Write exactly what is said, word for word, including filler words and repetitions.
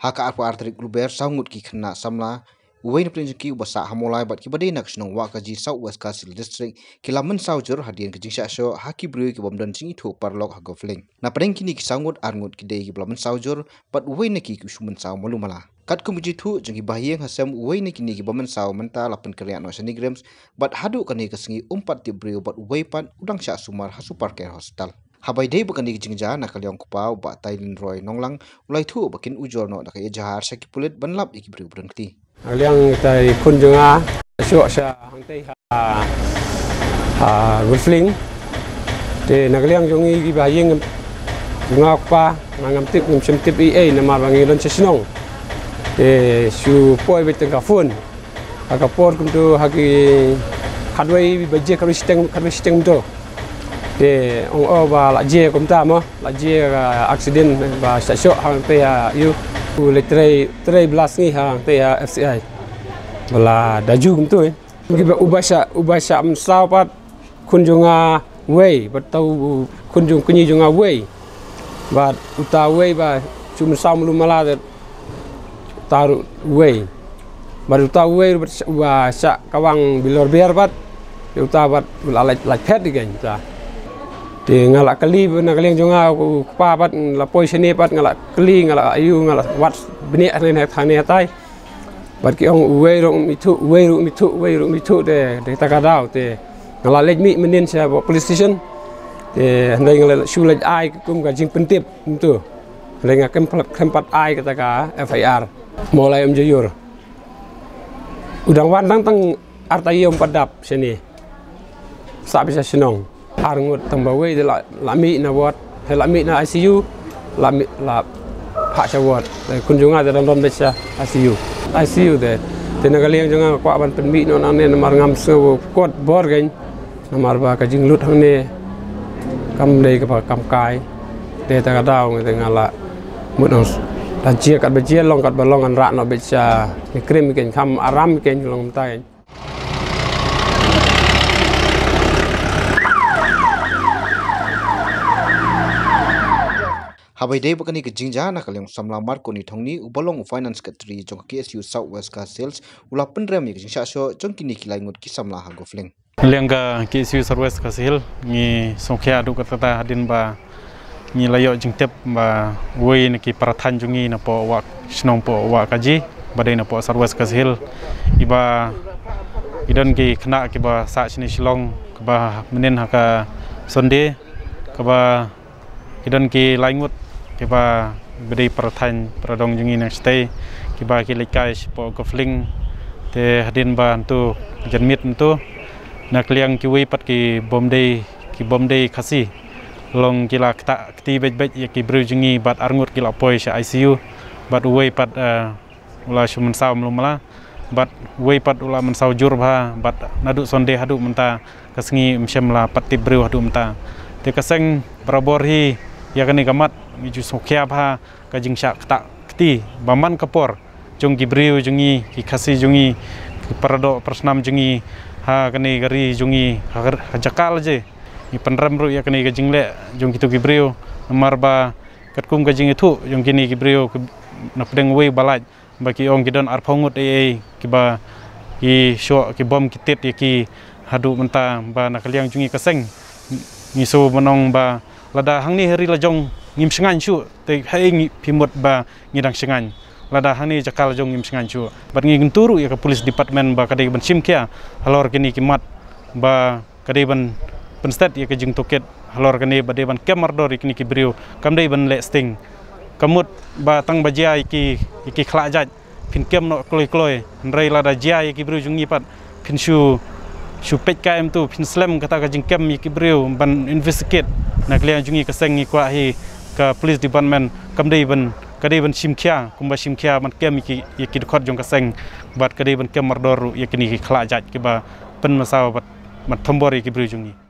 Ha ka arphew ar tarik Lber, saw ngut ki khynnah samla, uwei na pdeng jong ki uba sah ha Mawlai bad kiba dei na ka shnong Wahkaji, South West Khasi Hills District, ki la mynsaw jur hadien ka jingshah shoh ha ki briew kiba ym don jingithuh paralok ha Govleng. Na pdeng kine ki saw ngut, ar ngut ki dei kiba la mynsaw jur bad uwei na ki u shu mynsaw malu mala. Katkum ka jingithuh jong ki bahaïing hasem, uwei na kine kiba mynsaw mynta la pynkynriah noh sha NEIGRIHMS bad haduh kane ka sngi um pat tip briew bad uwei pat u dang shah sumar ha Super Care Hospital. Haba ïadei bad kane ka jingjia, na ka liang u kpa, u Bah Tailynroi Nonglang, u la ïathuh ba kin ujor noh da ka ïa jahar sha ki pulit ban lap ïa ki briew ba don kti. Na ka liang ita i khun jong nga, shoh sha hangtei ha, ha Govleng. Te na ka liang jong ngi ki bahaïing, jong nga u kpa, nga ngam tip, ngam shym tip ei ei namar ba ngi don sha shnong. Te shu poi beit tang ka phone. Ha ka por kumto ha ki khatwei baje, khatwei shiteng, khatwei shiteng kumto. Te ong o ba la jia kumta mo, la jia ka accident ba shah shoh hangtei ha ïa u. U leit trei, trei ba la sngi hangtei ha FCI. Ba la da ju kumto eh. Uba shah, uba shah mynsaw pat khun jong nga uwei, bad uta u khun jong kñi jong nga uwei. Bad uta uwei ba shu mynsaw malu mala te uta ruh uwei. Bad uta uwei ruh bad sha, uba shah kawang bilor biar bad, te uta bad u la lait, lait phet ïa kane uta. Te nga la kylli bad na ka liang jong nga u kpa bad la poi shane bad nga la kylli, nga la ïa u, nga la wad bniah hangne hangne hatai. Bad ki ong uwei ruh um ithuh, uwei ruh um ithuh, uwei ruh um ithuh te, te kata ka daw te nga la leit mih mynnin sha police station. Te hynrei nga la shu leit ai kum ka jingpyntip kumto. Hynrei nga khlem, khlem pat ai kata ka FIR. Mawlai Umjaiur. U dang wan tang tang ar taïew um pat dap shane. Sah beit sha shnong. Ar ngut tang ba uwei te la, la mih na ward, he la mih na ICU, la mih, la phah sha ward. Te khun jong nga te dang don beit sha ICU. ICU te, te na ka liang jong nga kwah ban pynmih noh nangne namar ngam sngewkot bor kein. Namar ba ka jinglut hangne kam dei kaba kam kai. Te ta ka daw ngi te nga la mut nang la jia katba jia, long katba long, ngan rah noh beit sha NEIGRIHMS kein, kham aram kein, long mynta kein. Haba ïadei bad kane ka jingjia, na ka liang u samla Marconi Thongni, uba long u Finance Secretary jong ka KSU South West Khasi Hills, u la pynrem ïa ka jingshah shoh jong kine ki lai ngut ki samla ha Govleng. Liang ka KSU South West Khasi Hills, ngi sngewkhia haduh katta katta hadien ba ngi la ïoh jingtip ba uwei na ki para thaiñ jong ngi napoh Wah, shnong poh Wahkaji, ba dei napoh South West Khasi Hills, iba i don ki khynnah kiba sah shane Shillong, kaba mynnin ha ka Sunday, kaba i don ki lai ngut kiba, ba dei para thaiñ para dong jong ngi na shatei, kiba ki leit kai shapoh Govleng, te hadien ba hangto janmiet hangto, na ka liang kiwei pat ki bym dei, ki bym dei Khasi. Long ki la ktah kti beit beit ïa ki briew jong ngi bad ar ngut ki la poi sha ICU bad uwei pat, eh, u la shu mynsaw malu mala bad uwei pat u la mynsaw jur bha bad naduh Sunday haduh mynta ka sngi ym shym la pat tip briew haduh mynta. Te ka seng barabor hi ïa kane ka mat ngi ju sngewkhia bha ka jingshah ktah kti ba man ka por jong ki briew jong ngi, ki Khasi jong ngi, ki paradoh parasnam jong ngi ha kane ka ri jong ngi, ha, ha jaka la je. Ngi pynrem ruh ïa kane ka jingleh jong kito ki briew namar ba katkum ka jingïathuh jong kine ki briew ki, na pdeng uwei ba lait ba ki ong ki don arphew ngut ei ei kiba ki shoh ki bom ki tied ïa ki haduh mynta ba na ka liang jong ngi ka seng ngi shu ban ong ba lada hangne ha ri la jong ngim shngaiñ shuh te haei ngi phi mut ba ngi dang shngaiñ. Lada hangne jaka la jong ngim shngaiñ shuh. Bad ngi kyntu ruh ïa ka police department ba ka dei ban shim khia halor kine ki mat ba ka dei ban pynstet ïa ka jingtohkit halor kane ba dei ban kem mardor ïa kine ki briew, kam dei ban leh sting. Ka mut ba tang ba jia ïa ki, ïa ki khlad jait phin kem noh kloi kloi, hynrei lada jia ïa ki briew jong ngi pat phin shu, shu peit kai em tu, phin slem kata ka jingkem ïa ki briew ban investigate. Na ka liang jong ngi ka seng ngi kwah hi ka police department kam dei ban, ka dei ban shim khia kumba shim khia ban kem ïa ki, ïa ki dkhot jong ka seng bad ka dei ban kem mardor ruh ïa kine ki khlad jait kiba pynmynsaw bad ban thombor ïa ki briew jong ngi.